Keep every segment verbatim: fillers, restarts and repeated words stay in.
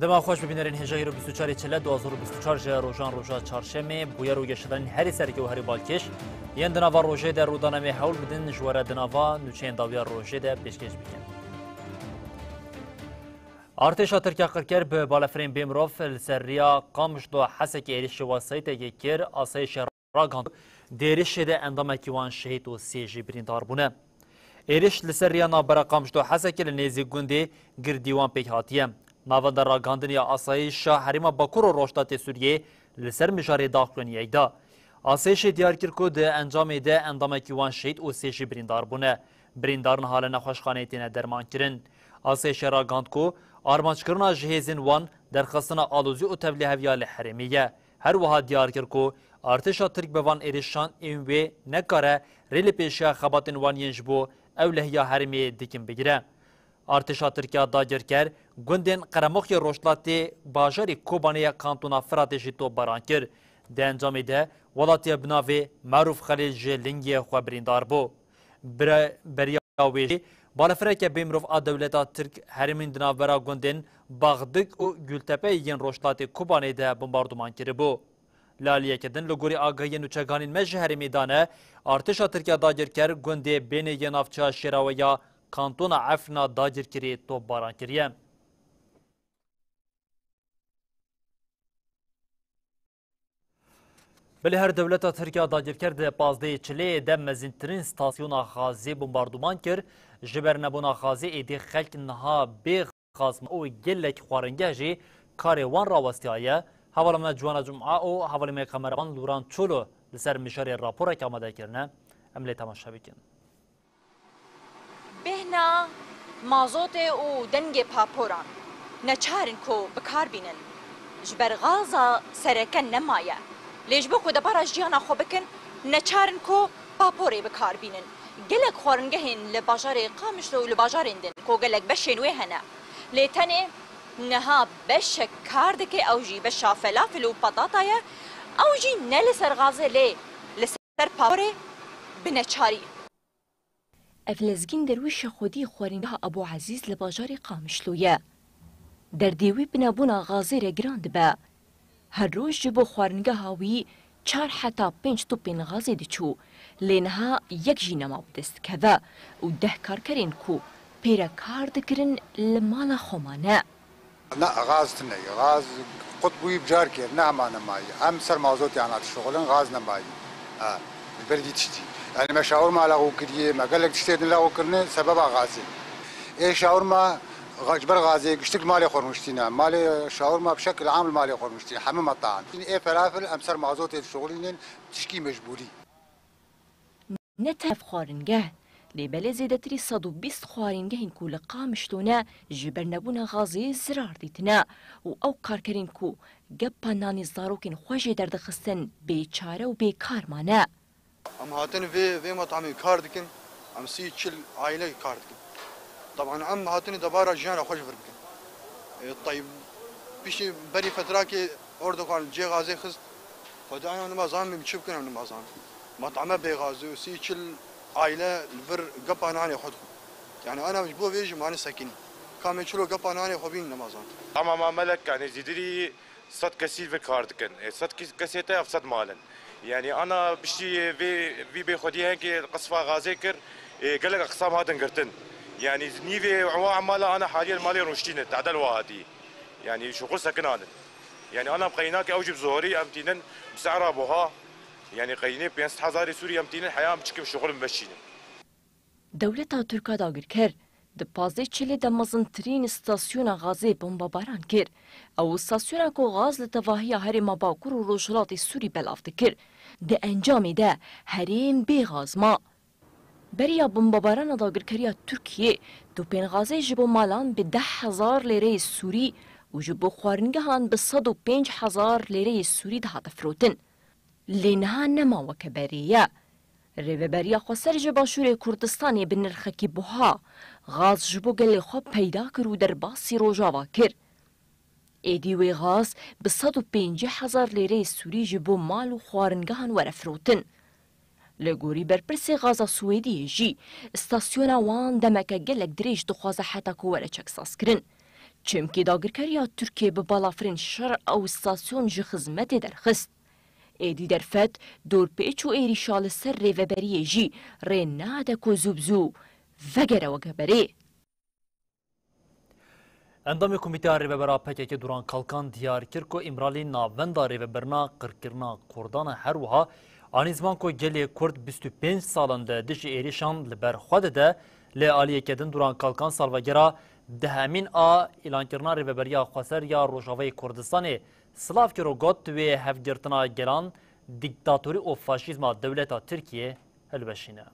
Dema xweş bibînerên hêja îro bîst û çarê Çile du hezar û bîst û çar ji rojan roja çarşemê bûyer û geşedanên herî sereke û herî balkêş yên di nava rojê de rûdana me hewl bidin ji we re di nava nûçeyên dawiya rojê de pêşkêş bikin. Artêşa Tirkiya qirker bi balefirên bêmirov li ser riya Qamişlo Hesekê êrişê wesayîtekê kir, asayîşê ragihand, di êrişê de endamekî wan şehîd û sê jî birîndar bûne. Êriş li ser riya navbera Qamişlo Hesekê li nêzî gundê Girdîwan pêk hatiye. Navenda ragihandinê ya asayîşa Herêma Bakur û Rojhilatê Sûriyê li ser mijarê daxuyaniyek da. Asayîşê diyar kir ku di encamê de endamekî wan şehîd û sê jî birîndar bûne. Birîndar niha li nexweşxaneyê têne dermankirin. Asayîşê ragihand ku armanckirina ji hêzên wan derxistina alozî û tevlîheviya li herêmê ye. Her wiha diyar kir ku artêşa Tirk bi van êrişan ên wê nekare rê li pêşiya xebatên wan yên ji bo ewlehiya herêmê dikin bigire. Artêşa Tirk ya dagirker gundên Qeremoxê Rojhilatê bajarê Kobanê ya Kantona Firatê jî topbaran kir. Di encamê de welatiyê bi navê Merûf Xelîl ji lingê xwe birîndar bû. Bire-, beriya wê jî balefireke bêmirov a dewleta Tirk herêmên di navbera gundên Baxdik û Gultepe yên rojhilatê Kobanê de bombarduman kiribû. Li aliyeke din, li gorî agahiyên nûçeganên me ji herêmê dane, artêşa Tirk ya dagirker gundê Bênê yê navçeya Şêrawe ya Kantona Efrîna dagirkirî topbaran kiriye. Belê her dewleta Tirk ya dagirker di pazdehê Çileyê de mezîntirîn stasyona gazê bombarduman kir. Ji ber nebûna gazê êdî xelk niha bê gaz ma û gelek xwaringeh jî karê wan rawestiyaye. Hevala me Ciwana Cuma û hevalê me kameraman Lûran Çolo li ser mijarê raporek amade kirine. Em lê temaşe bikin. Bêhna mazotê û dengê paporan neçar in ku bi kar bînin. Ji ber gaza sereke nemaye. Lê ji bo ku debara jiyana xwe bikin, neçar in ku paporê bi kar bînin. Gelek xwaringehên li bajarê Qamişlo û li bajarên din ku gelek beşên wê hene. Lê tenê niha beşek kar dike, ew jî beşa felafil û patata ye. Ew jî ne li ser gazê lê li ser paporê bi neçarî. Ev Lezgîn Derwîşa xwedî xwaringeha Ebû Ezîz li bajarê Qamişlo ye. Derdê wî bi nebûna gazê re giran dibe. Her roj ji bo xwaringeha wî çar heta pênc topên gazê diçû, lê niha yek jî nema bi dest dikeve û deh karkerên ku pê re kar dikirin li mala xwe mane. Na, gaz tune ye. Gaz qut bûyî bi carkê, ne hema nemayî. Em ser mazotê ana dişuxulin, gaz nemayî. Ha, ji ber vî tiştî. Yani me şawirma lexû kiriye, me gelek tiştê din lexû kirine, sebeba gazê. Ê şawirma, ga-, ji ber gazê giştik malê xwe rûniştîne. Malê şawirma bi şekil am li malê xwe rûniştîne. Hemî metaan. Ê felafil em ser mazotê dişuxulînin, tişkî mecbûrî. Ne tev xwaringeh, lê belê zêdetirî sed û bîst xwaringehên ku li Qamişlo ne, ji ber nebûna gazê zirar dîtine û ew karkerên ku gepa nanê zarokên xwe jê derdixistin, bêçare û bêkar mane. Em hatin vê, vê metamê kar dikin, em sî çil aîle kar dikin. Taban em hatin debara jiyana xwe ji vir bikin. E, tayb, piştî berî fetrakê Erdogan cê gazê xist, Xwedê em nima zanin, em çi bikin, em nima zanin. Metame bê gazê û sî çil aîle li vir gepa nanê xwe dixwin. Yani ana ji bo vê jî mane sekinî. Kamê çilo gepa nanê xwe bîn nima zan. Ama ma melek, yani zîdirî sed kesî vir kar dikin. E, sed kes-, kesê te ev sed mal in. Yani ana piştî vê, vî bêxwediyê hengê qisfa gazê kir, e, gelek eqsam hatin girtin. Yani nîvê ewa emala ana haliyen malê rûniştîne, tedel wa hatî. Yani şuxul sekin hatin. Yani ana qeynakê ew jî bi zorî em tînin bi sehra buha. Yani qeynê pênc sed hezarê Sûrî em tînin heya em çikim şuxul em veşînin. Dewleta Tirk a dagirker di pazdeh Çilê de mezintirîn stasyona gazê bombebaran kir. Ew stasyona ku gaz li tevahiya herêma Bakur û Rojhilatê Sûrî belav dikir, di encamê de herêm bê gaz ma. Beriya bombebarana dagirkeriya Tirkiyê, topên gazê ji bo malan bi deh hezar lêreyê Sûrî û ji bo xwaringehan bi sed û pênc hezar lêreyê Sûrî dihate firotin. Lê niha nema weke berê ye. Rêveberiya Xweser ji Başûrê Kurdistanê bi nirxekî buha gaz ji bo gelê xwe peyda kir û derbasî Rojava kir. Êdî wê gaz bi sed û pêncî hezar lêreyê Sûrî ji bo mal û xwaringehan were firotin. Li gorî berpirsê gaza Swêdiyê jî, stasyona wan demeke gelek dirêj dixwaze heta ku were çeksazkirin. Çimkî dagirkeriya Tirkiyê bi balafirên şer û stasyon ji xizmetê derxist. Êdî derfet, dorpêç û êrîşa li ser rêveberiyê jî rê nade ku zû bi zû vegere weke berê. Endamê Komîteya Rêveber a P K K Duran Kalkan diyar kir ku Îmralî navenda rêvebirina qirkirina Kurdan e. Her wiha anî ziman ku gelê Kurd bîst û pênc sal in di dijî êrîşan li ber xwe dide. Li aliyeke din Duran Kalkan salvegera dehemîn a îlankirina Rêveberiya Xweser ya Rojavayê Kurdistanê silav kir û got, wê hevgirtina gelan dîktatorî û faşîzma dewleta Tirkiyê hilweşîne.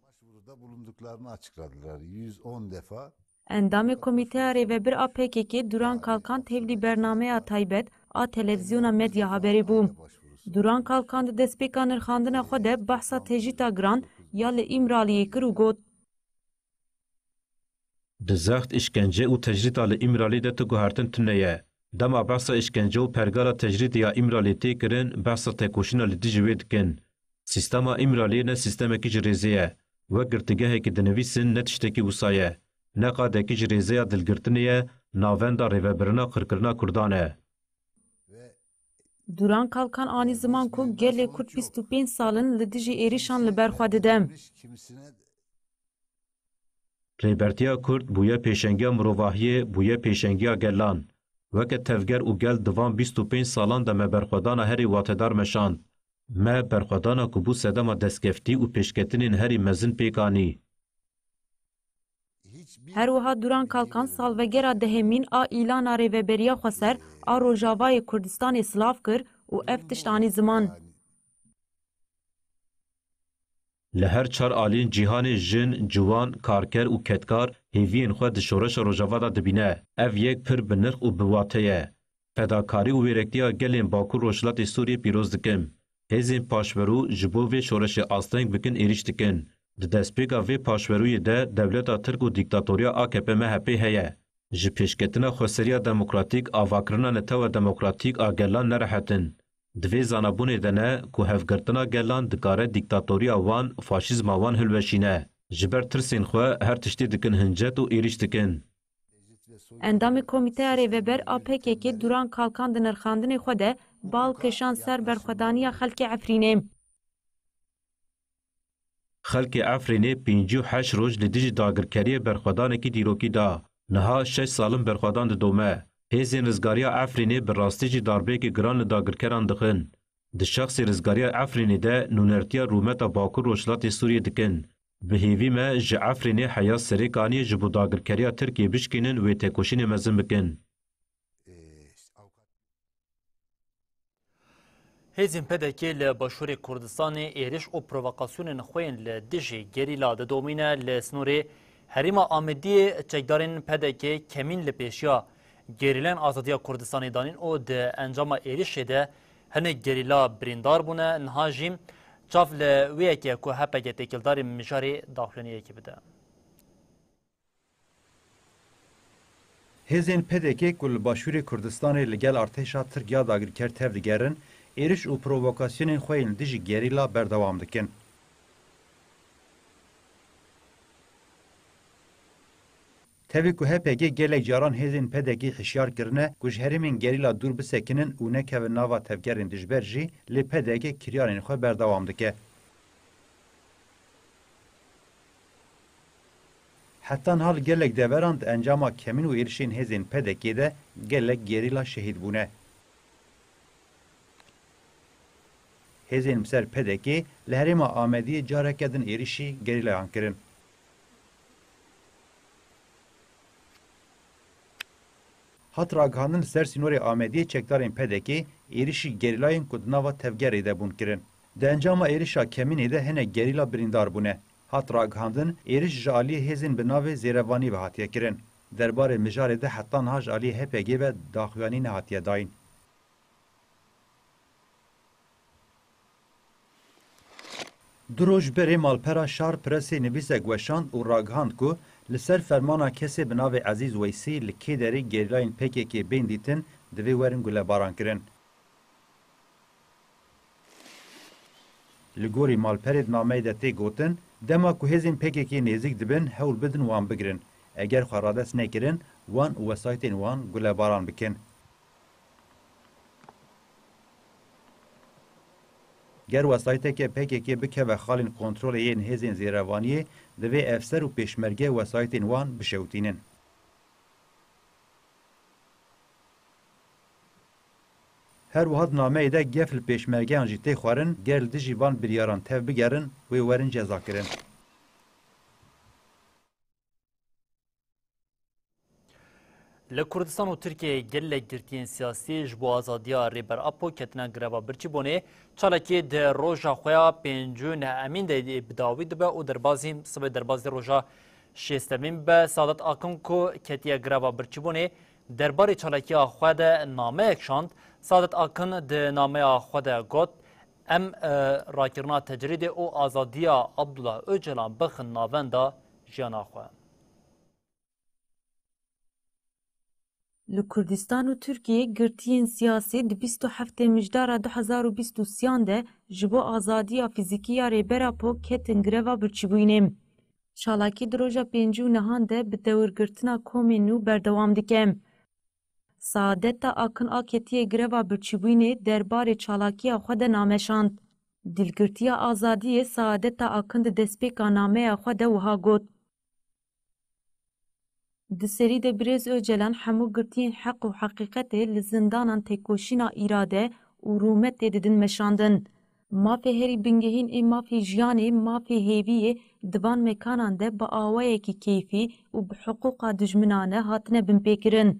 Başvuruda bulunduklarını açıkladılar. Yüz on defa. Endamê Komîteya Rêvebir a P K K Duran Kalkan tevlî bernameya taybet a televîzyona Medya Haberê bû. Duran Kalkan di destpêka nirxandina xwe de behsa tecrîta giran ya li Îmraliyê kir û got, Di zext, îşkence û tecrîda li Îmralî de tu guhertin tune ye. Dema behsa îşkence û pergala tecrîdê ya Îmralî tê kirin, behsa tekoşîna li dijî wê dikin. Sîstema Îmraliyê ne sîstemekî ji rêzê ye. Wek girtîgehekî dinivîsin ne tiştekî wisa ye. Ne qadekî ji rêzeya dilgirtinê ye, navenda rêvebirina qirkirina Kurdan e. Duran Kalkan anî ziman ku gelê Kurd bîst û pênc sal in li dijî êrîşan li ber xwe dide. Rêbertiya Kurd bûye pêşengiya mirovahiyê, bûye pêşengiya gelan. Weke tevger û gel di van bîst û pênc salan de me berxwedana herî watedar meşand. Me berxwedana ku bû sedema destkeftî û pêşketinên herî mezin pêk anî. Her wiha Duran Kalkan salvegera dehemîn a îlana Rêveberiya Xweser a Rojavayê Kurdistanê silav kir û ev tişt anî ziman. Li her çar aliyên cîhanê jin, ciwan, karker û kedkar hêviyên xwe di şoreşa Rojava de dibîne. Ev yek pir bi nirx û bi wate ye. Fedakarî û wêrektiya gelên Bakur Rojhilatê Sûriyê pîroz dikim. Hêzên paşverû ji bo vê şoreşê asteng bikin êrîş dikin. Di destpêka vê paşverûyê de dewleta Tirk û dîktatoriya A K P M H P heye. Ji pêşketina xweseriya demokratîk, avakirina netewa demokratîk a gelan nerehet in. Di vê zanabûnê de ne ku hevgirtina gelan dikare dîktatoriya wan, faşîzma wan hilweşîne. Ji ber tirsên xwe her tiştî dikin hincet û êrîş dikin. Endamê Komîteya Rêveber a P K K Duran Kalkan di nirxandinê xwe de bal kişand ser berxwedaniya xelkê Efrînê. Xelkê Efrînê pêncî û heşt roj li dijî dagirkeriyê berxwedanekî dîrokî da. Niha şeş sal in berxwedan didome. Hêzên rizgariya Efrînê bi rastî jî darbeyekî giran li dagirkeran dixin. Di şexsê rizgariya Efrînê de nûnertiya rûmeta Bakur Rojhilatê Sûriyê dikin. Bi hêvî me ji Efrînê heya Serêkaniyê ji bo dagirkeriya Tirkiyê bişkînin wê tekoşînê mezin bikin. Hêzên P D K li Başûrê Kurdistanê êriş û provokasyonên xwe yên li dijî gerîla didomîne. Li snorê herêma Amediyê çekdarên P D K kemîn li pêşiya gerîlayên Azadiya Kurdistanê danîn û di encama êrişê de hinek gerîla birîndar bûne. Niha jî çav li wê yeke ku H P G têkildarî mijarê daxuyaniyekê bide. Hêzên P D K ku li Başûrê Kurdistanê li gel artêşa Tirk ya dagirker tev digerin, êriş û provokasyonên xwe yên dijî gerîla berdewam dikin. Tevî ku H P G gelek caran hêzên P D K hişyar kirine ku ji herêmên gerîla dûr bisekinin û nekevin nava tevgerên dijber jî, lê P D K kiryarên xwe berdewam dike. Heta niha li gelek deveran di encama kemîn û êrişên hêzên P D K'ê de gelek gerîla şehîd bûne. Hêzên bi ser P D K'ê li herêma Amediyê careke din êrişî gerîlayan kirin. Hat ragihandin li ser sînorê Amediyê çekdarên P D K'ê êrişî gerîlayên ku di nava tevgerê de bûn kirin. Di encama êrişa kemînê de hinek gerîla birîndar bûne. Hat ragihandin, êriş ji aliyê hêzên bi navê Zêrevanî ve hatiye kirin. Derbarê mijarê de heta niha ji aliyê H P G ve daxuyanî nehatiye dayîn. Du roj berê malpera Şar Presê nivîsek weşand û ragihand ku li ser fermana kesê bi navê Ezîz Weysî li Kêderê gerîlayên P K K bên dîtin, divê werin gulebaran kirin. Li gorî malperê di nameyê de tê gotin, dema ku hêzên P K K nêzîk dibin, hewl bidin wan bigirin. Eger xwe radest nekirin, wan û wesayîtên wan gulebaran bikin. Ger wesayîteke P K K bikeve xalên kontrolê yên hêzên zêrevaniyê, divê efser û pêşmerge wesayîtên wan bişewitînin. Her wiha di nameyê de gef li pêşmergeyan jî tê xwarin, ger li dijî van biryaran tev bigerin, wê werin cezakirin. Li Kurdistan û Tirkiyeyê gelek girtiyên siyasî ji bo azadiya Rêber Apo ketine greva birçîbûnê. Çalakiyê di roja xwe ya pêncî û nehemîn de bi dawî dibe û derbazî sibê derbazî roja şêstemîn bibe. Sadet Akın ku ketiye greva birçîbûnê, derbarê çalakiya xwe de nameyek şand. Sadet Akın di nameya xwe de got, Em, e, rakirina tecrîdê û azadiya Abdullah Ocalan bixin navenda jiyana xwe. Li Kurdistan û Tirkiyeyê girtiyên siyasî di bîst û heftê Mijdara du hezar û bîst û sêyan de ji bo azadiya fîzîkî ya Rêber Apo ketin greva birçîbûyînê. Çalakî di roja pêncî û nehan de bi dewirgirtina komên nû berdewam dike. Saadeta Akın a ketiye greva birçîbûyînê derbarê çalakiya xwe de name şand. Dilgirtiya azadiyê Saadeta Akın di destpêka nameya xwe de wiha got, Di serî de birêz Ocalan hemû girtiyên heq û heqîqetê li zindanan têkoşîna îrade û rûmetê didin meşandin. Mafê herî bingehîn ê mafê jiyanê, mafê hêviyê di van mekanan de bi awayekî keyfî û bi hiqûqa dijminane hatine binpêkirin.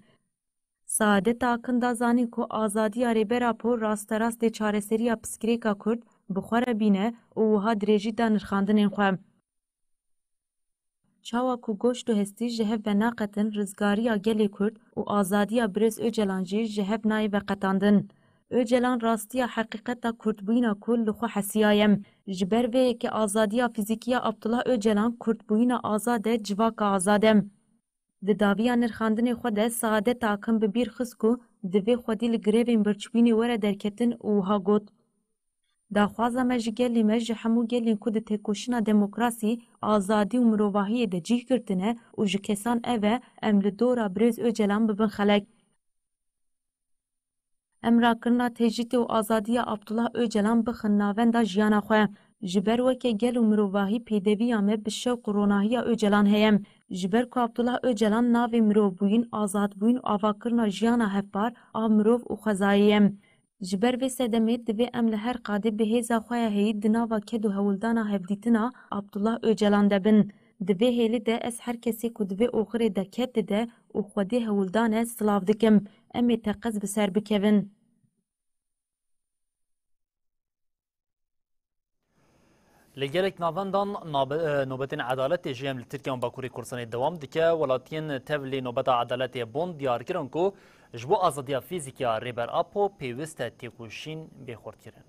Saadet Akın da zanîn ku azadiya Rêber Apo rasterast ê çareseriya pirsgirêka Kurd bi xwe re bîne û wiha dirêjî da nirxandinên xwe. Çawa ku goşt û hestî ji hev venaqetin, rizgariya gelê Kurd û azadiya birêz Ocalan jî ji hev nayê veqetandin. Ocalan rastiya heqîqeta Kurdbûyîna ku li xwe hesiyaye. Ji ber vê yekê azadiya fîzîkî ya Abdullah Ocalan Kurdbûyîna azad e, civaka azad e. Di dawiya nirxandinê xwe de Saadet Akın bi bîr xist ku divê xwedî li grevên birçîbûyînê were derketin û wiha got, Daxwaza me ji gelê me, ji hemû gelên ku di têkoşîna demokrasî, azadî û mirovahiyê de cih girtine û ji kesan ev e, em li dora birêz Ocalan bibin xelek. Em rakirina tecrîdê û azadiya Abdullah Ocalan bixin navenda jiyana xwe. Ji ber weke gel û mirovahî pêdeviya me bi şewq û ronahiya Ocalan heye. Ji ber ku Abdullah Ocalan navê mirovbûyîn, azadbûyîn û avakirina jiyana hevpar a mirov û xwezayê ye. Ji ber vê sedemê divê em li her qadê bi hêza xwe ya heyî di nava ked û hewldana hevdîtina Abdullah Ocalan de bin. Di vê hêlî de ez her kesê ku di vê oxirê de ked dide û xwedî hewldan e, silav dikim. Em ê teqez bi ser bikevin. Li gelek navendan nabe-, e, nobetên edaletê jî em li Tirkiye û Bakurê Kurdistanê dewam dike. Welatiyên tevlî nobeta edaletê Bon diyar kirin ku ji bo azadiya fîzîkî ya Rêber Apo pêwist e têkoşîn bê xurtkirin.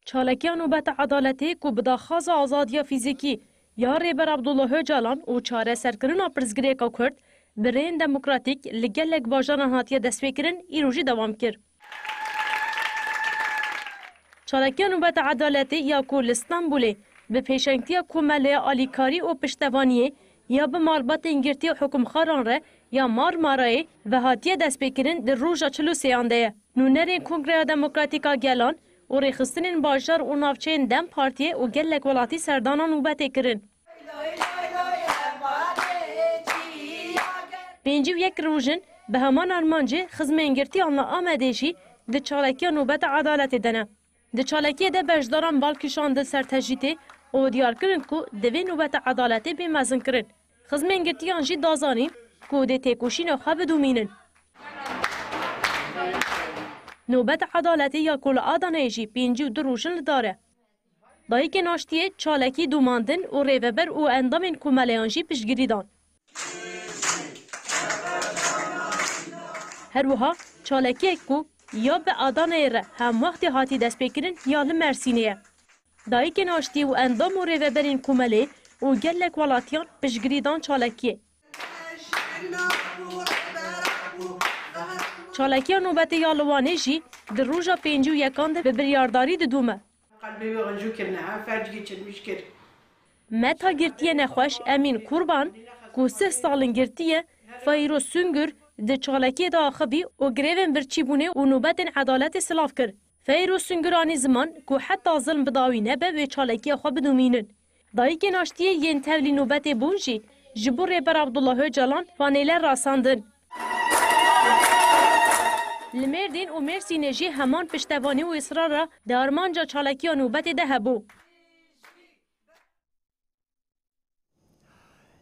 Çalakiya Nobeta Edaletê ku bi daxwaza azadiya fîzîkî ya Rêber Abdullah Ocalan û çareserkirina pirsgirêka Kurd bi rêyên demokratîk li gelek bajaran hatiye destpêkirin, îro jî dewam kir. Çalakiya Nobeta Edaletê ya ku li Stenbolê bi pêşengtiya Komeleya Alîkarî û Piştevaniyê ya bi malbatên girtî û hikûmxaran re ya Marmarayê ve hatiye destpêkirin di roja çil û sêyan de ye. Nûnerên Kongreya Demokratîk a Gelan û rêxistinên bajar û navçeyên DEM Partiyê û gelek welatî serdana nûbetê kirin. Pêncî û yek roj in bi heman armancê xizmên girtiyan li Amedê jî di çalakiya Nobeta Edaletê de ne. Di çalakiyê de beşdaran bal kişandin ser tecrîdê û diyar kirin ku divê Nobeta Edaletê bê mezinkirin. Xizmên girtiyan jî da zanîn ku dê têkoşîna xwe bidomînin. Nobeta Edaletê ya ku li Adanayê jî pêncî û du roj in li dar e. Dayikên Aştiyê çalakî domandin û rêveber û endamên komeleyan jî piştgirî dan. Her wiha çalakiyek ku ya bi Adanayê re hemwextê hatî destpêkirin ya li Mersînê ye. Dayikên Aştiyê û endam û rêveberên komelê û gelek welatiyan piştgirî dan çalakiyê. Çalakiya nobetê ya li Wanê jî di roja pêncî û yekan de bi biryardarî didome. Qelbê wî ancû kirine, ha ferc geçirmiş kir. Meta girtiye nexweş Emîn Kurban, ku sih sal in girtiye, Feyroz Sungur, di çalakiyê de axivî û grevên birçîbûnê û nûbetên edaletê silav kir. Feyroz Sungur anî ziman ku heta zilm bi dawî nebe wê çalakiya xwe bidomînin. Dayikên Aştiyê yên tevlî nûbetê bûn jî ji bo Rêber Abdullah Ocalan panêle rasandin. Li Mêrdîn û Mêrsînê jî heman piştevanî û îsrar re di armanca çalakiya nûbetê de hebû.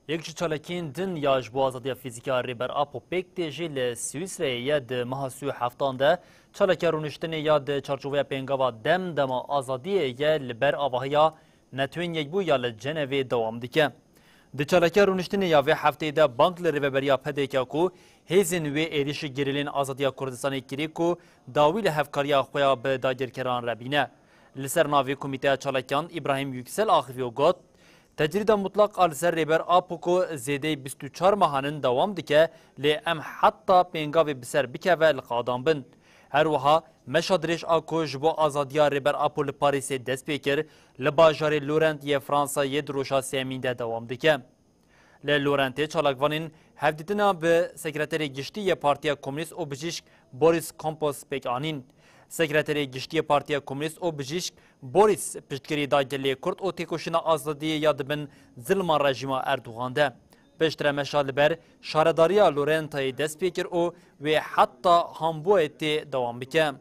Yek ji çalakiyên din ya ji bo azadiya fîzîkî ya Rêber Apo pêk tê jî li Swîsreyê ye. Di meha sî û heftan de çalakiya rûniştinê ya di çarçoveya pêngava Dem Dema Azadiyê ye li ber avahiya Netewên Yekbûyî ya li Cenevê dewam dike. Di çalakiya rûniştinê ya vê hefteyê de bang li rêveberiya P D K ku hêzên wê êrîşî gerîlên azadiya Kurdistanê kirî ku dawî li hevkariya xwe ya bi dagirkeran re bîne. Li ser navê Komîteya Çalakiyan Îbrahîm Yüksel axivî û got, Tecrîda mutlaq a li ser Rêber Apo ku zêdeyî bîst û çar mehan in dewam dike, lê em heta pêngavê bi ser bikeve li qadan bin. Her wiha meşa dirêj a ku ji bo azadiya Rêber Apo li Parîsê dest pê kir, li bajarê Lorient yê Fransayê di roja sêyemîn de dewam dike. Li Lorentê çalakvanên hevdîtina bi Sekreterê Giştî yê Partiya Komûnîst û Bijîşk Boris Kompos pêk anîn. Sekreterê Giştî yê Partiya Komûnîst û Bijîşk Boris piştgirî da gelê Kurd û têkoşîna azadiyê ya di bin zilma rejîma Erdogan de. Piştre meşa li ber şaredariya Lorentayê dest pê kir û wê heta Hamburgê tê dewam bike.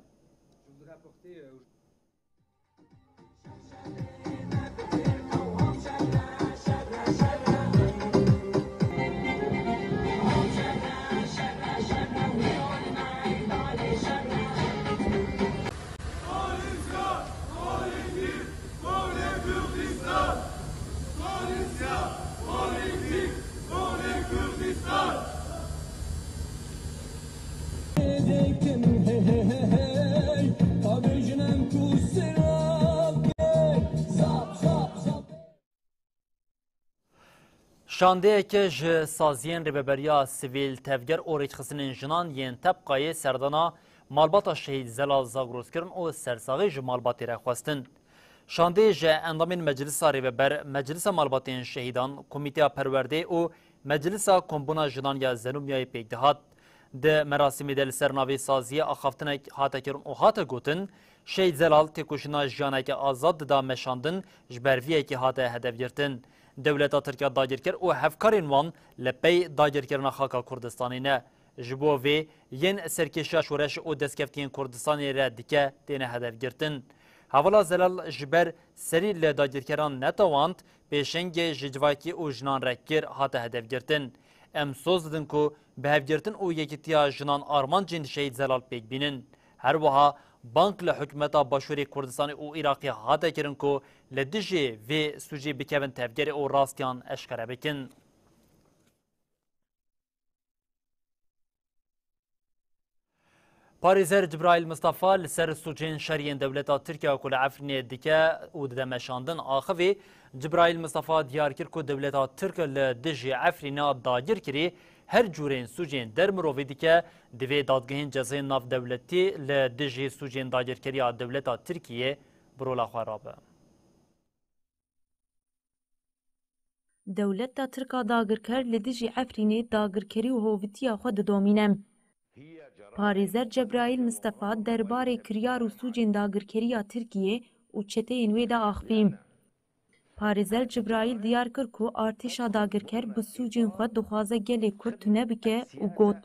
Şandeyeke ji saziyên Rêveberiya Sivîl, Tevger û Rêkxistinên Jinan yên Tebqayê serdana malbata Şehîd Zelal Zagros kirin û sersaxî ji malbatê re xwestin. Şandeyê ji endamên Meclisa Rêveber, Meclisa Malbatên Şehîdan, Komîteya Perwerdeyê û Meclisa Kombûna Jinan ya Zenomiyayê pêk dihat. Di merasîmê de li ser navê saziyê axaftinek hate kirin û hate gotin, Şehîd Zelal têkoşîna jiyaneke azad dida meşandin, ji ber vê yekê hate hedefgirtin. Dewleta Tirk ya dagirker û hevkarên wan li pey dagirkirina xaka Kurdistanê ne. Ji bo vê yên serkêşiya şoreş û destkeftiyên Kurdistanê re dike têne hedefgirtin. Hevala Zelal ji ber serî li dagirkeran netewand, pêşengê ji civakî û jinan re kir, hate hedefgirtin. Em soz didin ku bi hevgirtin û yekîtiya jinan armancên Şehîd Zelal pêk bînin. Her wiha bang li hikûmeta Başûrê Kurdistanê û Iraqê hate kirin ku li dijî vê sûcê bikevin tevgerê û rastiyan eşkere bikin. Parêzer Cibraîl Mistefa li ser sûcên şerî yên dewleta Tirkiye ku li Efrînê dike û dide meşandin axivî. Cibraîl Mistefa diyar kir ku dewleta Tirk li dijî Efrîna dagirkirî her cûrên sûcên dermirovî dike, divê dadgehên cezayên navdewletî li dijî sûcên dagirkeriya dewleta Tirkiyê bi rola xwe rabe. Dewleta Tirk a dagirker li dijî Efrînê dagirkerî û hovitiya xwe didomîne. Parêzer Cebraîl Mistefa derbarê kiryar û sûcên dagirkeriya Tirkiyê û çeteyên wê de axivî. Parêzer Cebraîl diyar kir ku artêşa dagirker bi sûcên xwe dixwaze gelê Kurd tune bike û got,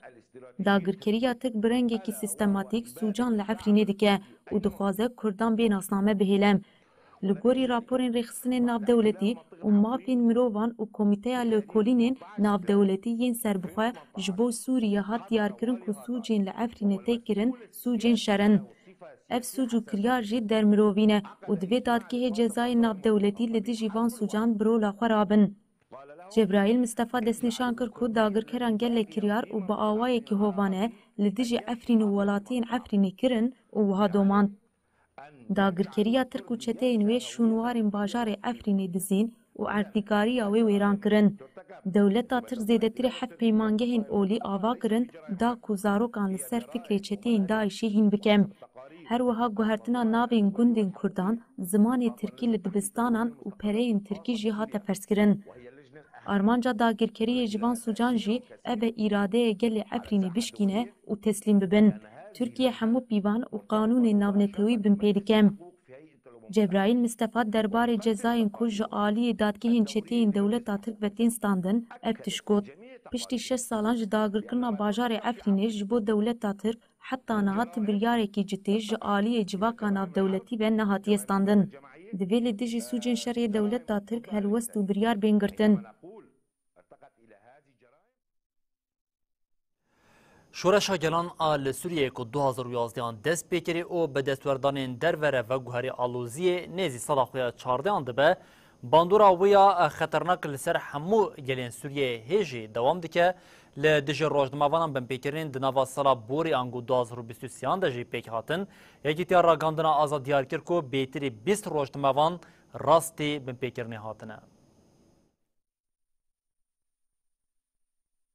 Dagirkeriya Tirk bi rengekî sîstematîk sûcan li Efrînê dike û dixwaze Kurdan bê nasname bihêle. Li gorî raporên rêxistinên navdewletî û mafên mirovan û Komîteya Lêkolînên Navdewletî yên Serbixwe ji bo Sûriyê hat diyarkirin ku sûcên li Efrînê tê kirin sûcên şer in. Ev sûc û kiryar jî dermirovî ne û divê dadgehê cezayên navdewletî li dijî van sûcan bi rola xwe rabin. Cebraîl Mistefa destnîşan kir ku dagirkeran gelek kiryar û bi awayekî hovane li dijî Efrîn û welatiyên Efrînê kirin û wiha domand, Dagirkeriya Tirk û çeteyên wê şûnwarên bajarê Efrînê dizîn û erdnîgariya wê wêran kirin. Dewleta Tirk zêdetirî heft peymangehên olî ava kirin da ku zarokan li ser fikrê çeteyên DAIŞê hîn bike. Her wiha guhertina navên gundên Kurdan, zimanê Tirkî li dibistanan û pereyên Tirkî jî hate ferzkirin. Armanca dagirkeriyê ji van sûcan jî ev e îradeya gelê Efrînê bişkîne û teslîm bibin. Tirkiye hemû pîvan û qanûnên navnetewî binpê dike. Cebraîl Mistefa derbarê cezayên ku ji aliyê dadgehên çeteyên dewleta Tirk ve tên standin, ev tişt got, piştî şeş salan ji dagirkirina bajarê Efrînê ji bo dewleta Tirk heta niha ti biryarekî cidî ji aliyê civaka navdewletî ve nehatiye standin. Divê li dijî sûcên şerê dewleta Tirk helwest û biryar bên girtin. Şoreşa Gelan a li Sûriyeyê ku du hazar û yazdehan dest pê kirî û bi destwerdanên derve re veguherî aloziyê nêzî sala xwe ya çardehan dibe, bandora wê ya xeternak li ser hemû gelên Sûriyeyê hê jî dewam dike. Li dijî rojnamevanan binpêkirinên di nava sala borî ango du hazar û bîst û sêyan de jî pêk hatin. Yekîtiya Ragihandina Azad diyar kir ku bêtirî bîst rojnamevan rastî binpêkirinê hatine.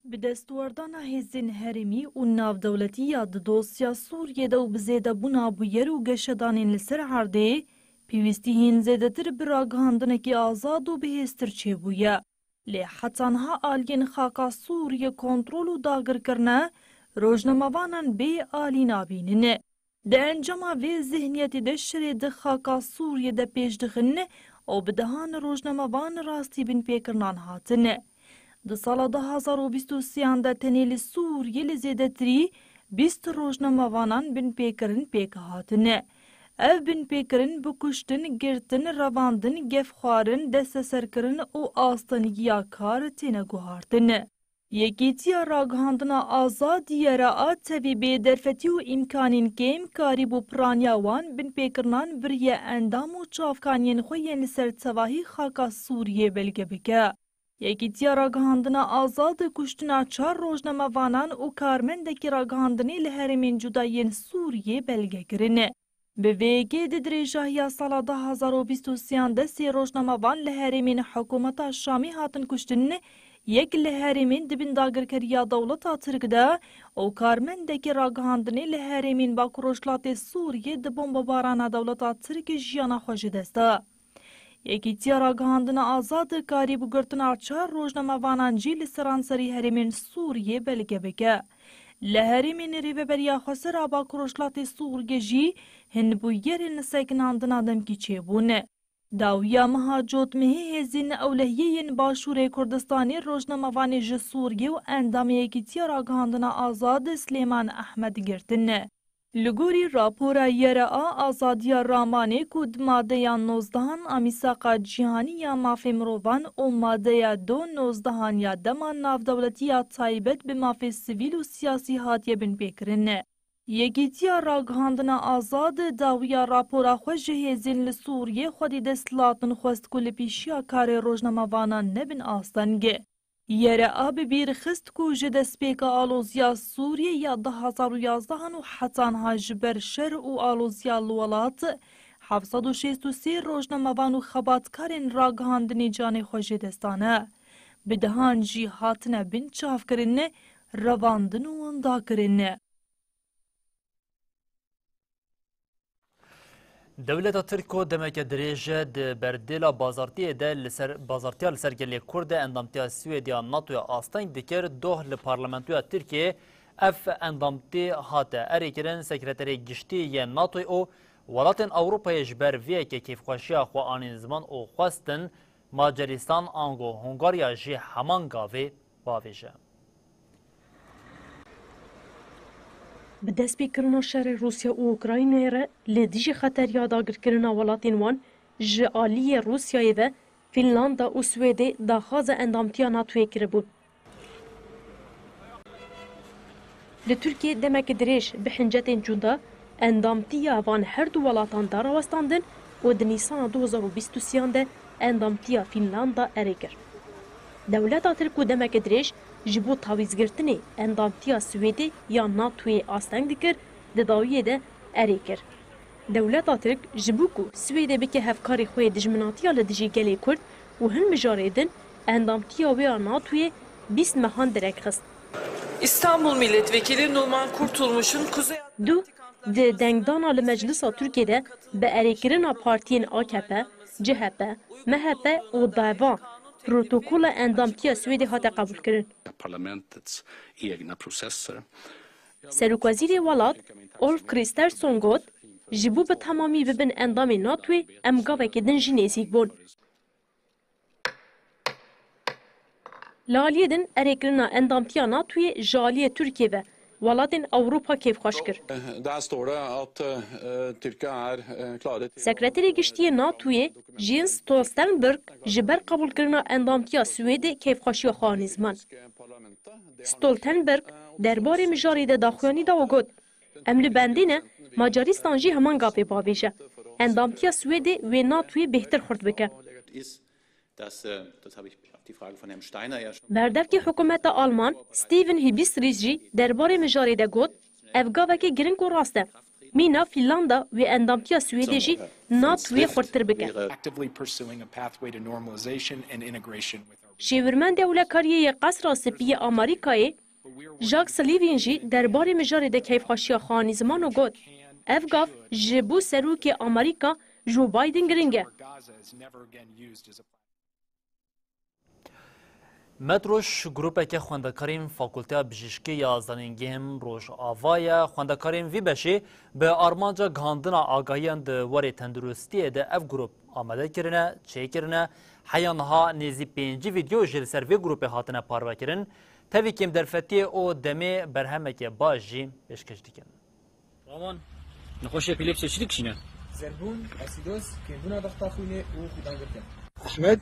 Bi destwerdana hêzên herêmî û navdewletî ya di dosya Sûriyê de û bi zêdebûna bûyer û geşedanên li ser erdê, pêwîstî hîn zêdetir bi ragihandinekî azad û bihêztir çêbûye. Lê heta niha aliyên xaka Sûriyê kontrol û dagirkirine rojnamevanan bê alî nabînin. Di encama vê zihniyetê de şerê di xaka Sûriyê de pêş dixin û bi dehan rojnamevan rastî binpêkirinan hatin. Di sala du hazar û bîst û sêyan de tenê li Sûriyê li zêdetirî bîst rojnamevanan binpêkirin pêk hatin. Ev binpêkirin bi kuştin, girtin, revandin, gefxwarin, desteserkirin û astengiya kar têne guhartin. Yekîtiya Ragihandina Azad, Y R A, tevî bê derfetî û îmkanên kêm, karîb û piraniya wan binpêkirinan biriye endam û çavkaniyên xwe yên li ser tevahî xaka Sûriyê belge bike. Yekîtiya Ragihandina Azad kuştina çar rojnamevanan û karmendekî ragihandinê li herêmên cuda yên Sûriyê belge kirine. Bi vê yekê di dirêjahiya sala du hazar û bîst û sêyan de sê rojnamevan li herêmên hikûmeta Şamê hatin kuştin, yek li herêmên di bin dagirkeriya dewleta Tirk de û karmendekî ragihandinê li herêmên Bakur Rojhilatê Sûriyê di bombebarana dewleta Tirk jiyana xwe ji dest da. Yekîtiya Ragihandina Azad karî bi girtina çar rojnamevanan jî li seranserî herêmên Sûriyê belge bike. Li herêmên Rêveberiya Xweser a Bakur Rojhilatê Sûriyê jî hin bûyerên sekinandina demkî çêbûn. Dawiya meha Cotmehê hêzên ewlehiyê yên Başûrê Kurdistanê rojnamevanê ji Sûriyê û endamê Yekîtiya Ragihandina Azad Silêman Ehmed girtin. Li gorî rapora Y R A, azadiya ramanê ku di madeya nozdehan a Mîsaqa Cîhanî ya Mafê Mirovan û madeya do nozdehan ya Dema Navdewletî ya Taybet bi Mafê Sivîl û Siyasî hatiye binpêkirin. Yekîtiya Ragihandina Azad dawiya rapora xwe ji hêzên li Sûriyê xwedî desthilatin xwest ku li pêşiya karê rojnamevanan nebin asteng. Y R A bi bîr xist ku ji destpêka aloziya Sûriyê ya du hazar û yazdehan û heta niha ji ber şer û aloziya li welat heft sed û şêst û sê rojnamevan û xebatkarên ragihandinê canê xwe ji dest dane. Bi dehan jî hatine binçavkirin, revandin û windakirin. Dewleta Tirk ku demeke dirêj e di berdêla bazartiyê de li ser, bazartiya li ser gelê Kurd de endamtiya Swêdê ya NATOyê asteng dikir, doh li Parlamentoya Tirkiyê ev endamtî hate erêkirin. Sekreterê Giştî yê NATOyê û welatên Ewropayê ji ber vê yekê kêfxweşiya xwe anîn ziman û xwestin Macaristan ango Hungarya jî heman gavê bavêje. Bi destpêkirina şerê Rûsya û Ukraynayê re li dijî xeteriya dagirkirina welatên wan ji aliyê Rûsyayê ve Fînlanda û Swêdê daxwaza endamtiya NATOyê kiribûn. Li Tirkiyê demeke dirêj bi hincetên cûnda endamtiya van her du welatan da rawestandin û di Nîsana du hazar û bîst û sêyan de endamtiya Fînlanda erê kir. Dewleta Tirk ku demeke dirêj ji bo tawîzgirtinê endamtiya Swêdê ya NATOyê asteng dikir, di dawiyê de erê kir. Dewleta Tirk ji bo ku Swêdê bike hevkarê xwe yê dijminatiya li dijî gelê Kurd û hin mijarê din, endamtiya wê ya NATOyê bîst mehan direk xist. İstanbul Milletvekili Numan Kurtulmuş'un Kuzey Du, Di dengdana li Meclisa Tirkiyê de bi erêkirina partiyên A K P, C H P, M H P û DEVA protokola endamtiya Swêdê hate qebûlkirin. Parlamentets egna processer. Serokwezîrê welat Ulf Kristersson got, ji bo bi temamî bibin endamê NATOyê, em gavekê din jî nêzîk bûn. Li aliyê din erêkirina endamtiya NATOyê ji aliyê Tirkiyê ve welatên Ewropa kêfxweş kir. Daha sonra altta, e, Türkiye her, e, klarhet. Sekreterê Giştî yê NATOyê Jens Stoltenberg ji ber qebûlkirina endamtiya Swêdê kêfxweşiya xwe anî ziman. Stoltenberg derbarê mijarê de daxuyanî da û got, Em li bendê ne, Macaristan jî heman gavê bavêje. Endamtiya Swêdê wê NATOyê bêhtir xurt bike. Das, äh, das habe ich auf die Frage von Herrn Steiner ja schon. Berdevkê hikûmeta Alman Stephen Hibisris jî derbarê mijarê de got, ev gavekê giring û rast e. Mîna Fînlanda wê endamtiya Swêdê jî NATOyê xurttir bike. Actively pursuing a pathway to normalization and integration with our Şêwirmendê ewlekariyê yê Qesra Spî yê Amerîkayê Jack Sullivan jî derbarê mijarê de keyfxweşiya xwe anî ziman û got, Ev gav ji bo serokê Amerîka Joe Biden giring e. Metroş grûpeke xwendekarên Fakulteya Bijîşkî ya Zanîngehên Rojava ye. Xwendekarên vî beşê bi armanca gihandina agahiyan di warê tenduristiyê de ev grûp amade kirine, çêkirine. Heya niha nêzî pêncî vîdeo jî li ser vê grûpê hatine parvekirin. Tevî kêmderfetiyê û demê berhemeke baş jî pêşkêş dikin. Raman, nexweşiya epîlepsiyê çi dikişîne? Zerbûn, asîdoz, kêmbûna dexta xwînê û xwîdangirtin. Ehmed,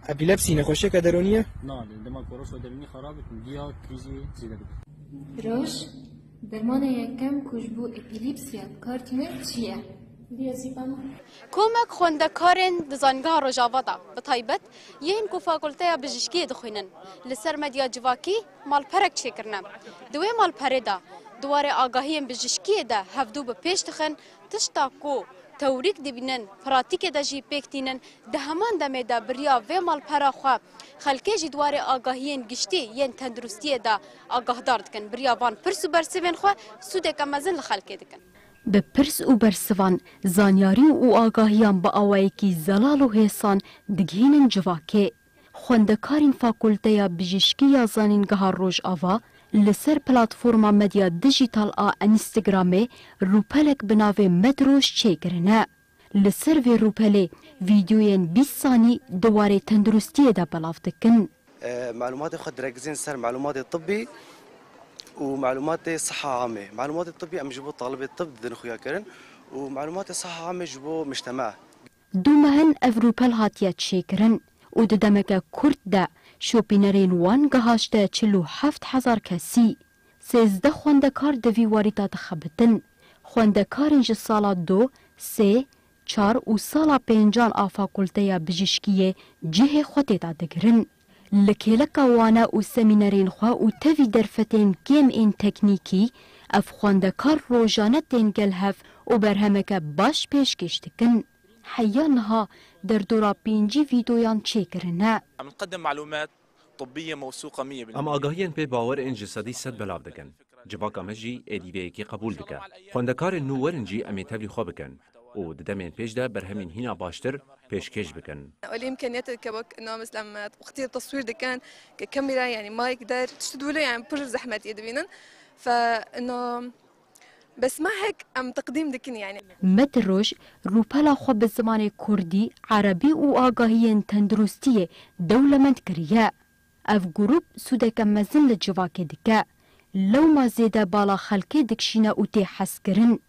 epîlepsî nexweşiyeke derûnî ye? Na, li dema ku rewşa derûnî xerab bit, diya krîzê zêde dibit. Roj, dermanê yekem ku ji bo epîlepsiya bi kar tîne çi ye? Diazepam. Komek xwendekarên di Zanîngeha Rojava de, bi taybet yên ku Fakulteya Bijîşkiyê dixwînin, li ser medya civakî malperek çêkirine. Di wê malperê de, di warê agahiyên bijîşkiyê de hevdû bi pêş dixin, tişta ku tewrîk dibînin, pratîkê de jî pêk tînin, di heman demê de bi riya vê malpera xwe xelkê jî di warê agahiyên giştî yên tenduristiyê de agahdar dikin. Bi riya van pirs û bersivên xwe sûdeke mezin li xelkê dikin. Bi pirs û bersivan, zanyarî û agahiyan bi awayekî zelal û hêsan digihînin civakê. Xwendekarên Fakulteya Bijîşkî ya Zanîngeha Rojava li ser platforma medya dijîtal a Instagramê rûpelek bi navê Medroj çêkirine. Li ser vê rûpelê vîdeoyên bîst sanî di warê tenduristiyê de belav dikin. E, malûmatê xwe diregizên ser malûmatê tibbî û malûmatê siha amê. Malûmatê tibbî em ji bo talibê tibb didin xuyakirin û malûmatê siha amê ji bo mujtema. Du meh in ev rûpel hatiye çêkirin û di demeke kurt de şopînerên wan gihaşte çil û heft hezar kesî. Sêzdeh xwendekar di vî warî de dixebitin. Xwendekarên ji sala do, sê, çar û sala pêncan a Fakulteya Bijîşkiyê cihê xwe tê de digirin. Li kêleka wane û semînerên xwe û tevî derfetên kêm ên teknîkî, ev xwendekar rojane tên gel hev û berhemeke baş pêşkêş dikin. Heya niha derdora pêncî vîdeoyan çêkirine. عم نقدم معلومات طبية موثوقة مية بالمية. Em agahiyên pê bawer ên ji sedî sed belav dikin. Civaka me jî êdî vê yekê qebûl dike. Xwendekarên nû werin jî em ê tevlî xwe bikin û di demên pêş de berhemên hîna baştir pêşkêş bikin. والإمكانيات كوك إنه مثلا وقت التصوير دكان ككاميرا يعني مايك دار تشتدوا له يعني بر زحمة يدوينن فإنه بس ما هيك أم تقديم دكن يعني. Medroj rûpela xwe bi zimanê kurdî, erebî û agahiyên tenduristiyê dewlemend kiriye. Ev grûp sûdeke mezin li civakê dike. Lewma zêde bala xelkê dikişîne û tê hezkirin.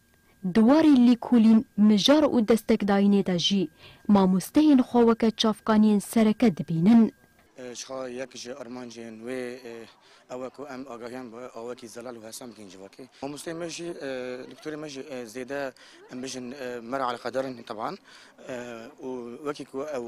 Di warê lîkolîn, mijar û destekdayînê de jî mamosteyên xwe weke çavkaniyên sereke dibînin. E, ji xwe yek ji armancên wê, e, ew e ku em agahiyan bi awekî zelal û hesan bikin civakê. Mamosteyê me jî, e, doktorê me jî, e, zêde em bijin, e, me re eleqedar in teban. E, û wekî ku ew,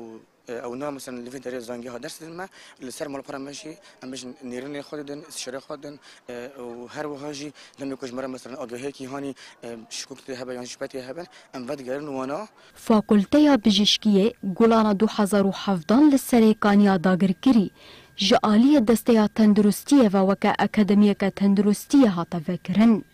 e, ew na mesela li vê derê zangeha ders didin me, li ser malpera me jî em bijin nêrînê xwe didin, istişarê xwe didin, e, û her wiha jî demê ku ji me re mesela agahiyekî hanî, e, şikokê hebe yan şübhetê hebe, em vedigerin wana. Fakulteya Bijîşkiyê Gulana du hezar û hevdan li Serêkaniya dagirkirî ji aliyê Desteya Tenduristiyê ve weke akademiyeke tenduristiyê hate vekirin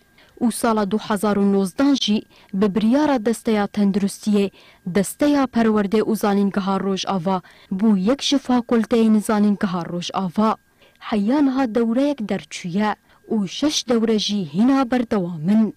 û sala du hezar û nozdeh jî bi biryara Desteya Tenduristiyê, Desteya Perwerdê û Zanîngeha Rojava bû yek ji fakulteyên zanîngeha Rojava. Heya niha dewreyek derçûye û şeş dewre jî hîna berdewam in.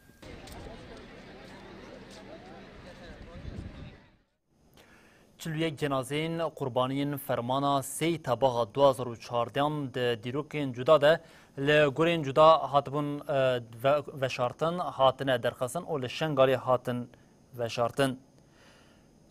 Çil û yek cenazeyên qurbaniyên fermana sê Tebaxa du hazar û çardeh di dîrokên cuda de li gorên cuda hatibûn, e, ve-, veşartin, hatine derxistin û li Şengalê hatin veşartin.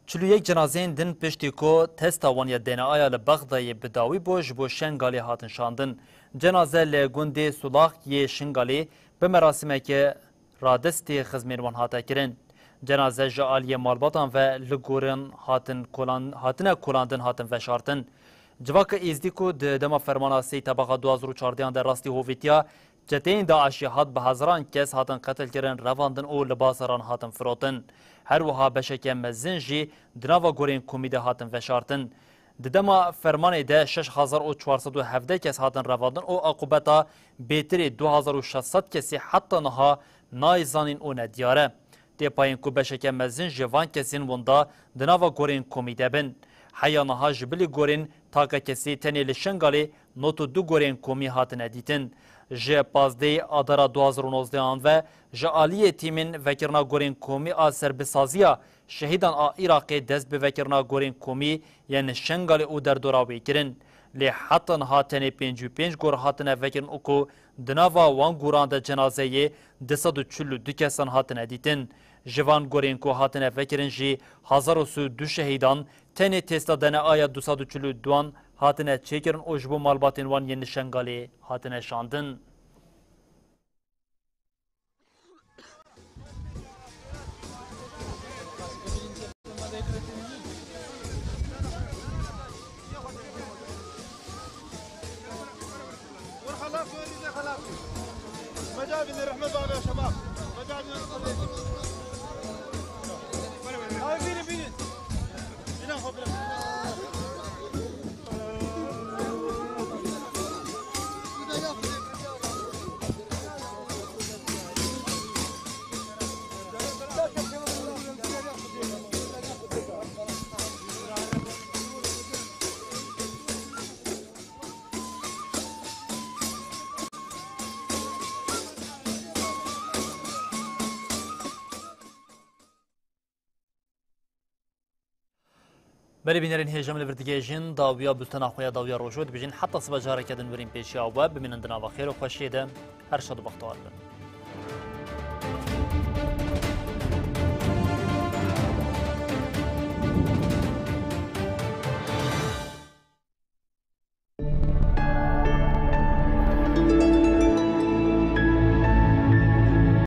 Çil û yek cenazeyên din piştî ku testa wan ya D N A ya li Bexdayê bi dawî bû, ji bo Şengalê hatin şandin. Cenaze li gundê Sulax yê Şingalê bi merasîmeke radestê xizmên wan hate kirin. Cenaze ji aliyê malbatan ve li gorin hatin kolan-, hatine kolandin, hatin veşartin. Civaka Êzdî ku di dema fermana sê Tebaxa du hazar û çardeh de rastî hovîtiya çeteyên DAIŞê hat, bi hezaran kes hatin qetilkirin, revandin û li bazaran hatin firotin. Her wiha beşeke mezin jî di nava gorên komî de hatin veşartin. Di dema fermanê de şeş hezar û çar sed û hevdeh kes hatin revandin û aqûbeta bêtirê du hezar û şeş sed kesî heta niha nayê zanîn û nediyar e. Tê payîn ku beşeke mezin ji van kesên winda di nava gorên komî de bin. Heya niha ji bilî gorên takekesî tenê li Şengalê nod û du gorên komî hatine dîtin. Ji pazdehê Adara du hezar û nozdeh an ve ji aliyê tîmên vekirina gorên komî a serbisaziya şehîdan a Iraqê dest bi vekirina gorên komî yên Şengalê û derdora wê kirin. Lê heta niha tenê pêncî û pênc gor hatine vekirin û ku di nava wan goran de cenazeyê du sed û çil û du kesan hatine dîtin. Ji van gorên ku hatine vekirin jî hezar û sê û du şehîdan tenê testa D N A ya du sed û çil û du an hatine çêkirin û ji bo malbatên wan yên li Şengalê hatine şandin. Berê bînerên hêja, em li vir digihêjin dawiya bultena xwe ya dawiya rojê û dibêjin heta sibe careke din werîn pêşiya we, bimînin di nava xêr û xweşiyê de, her şad û bextewar bin.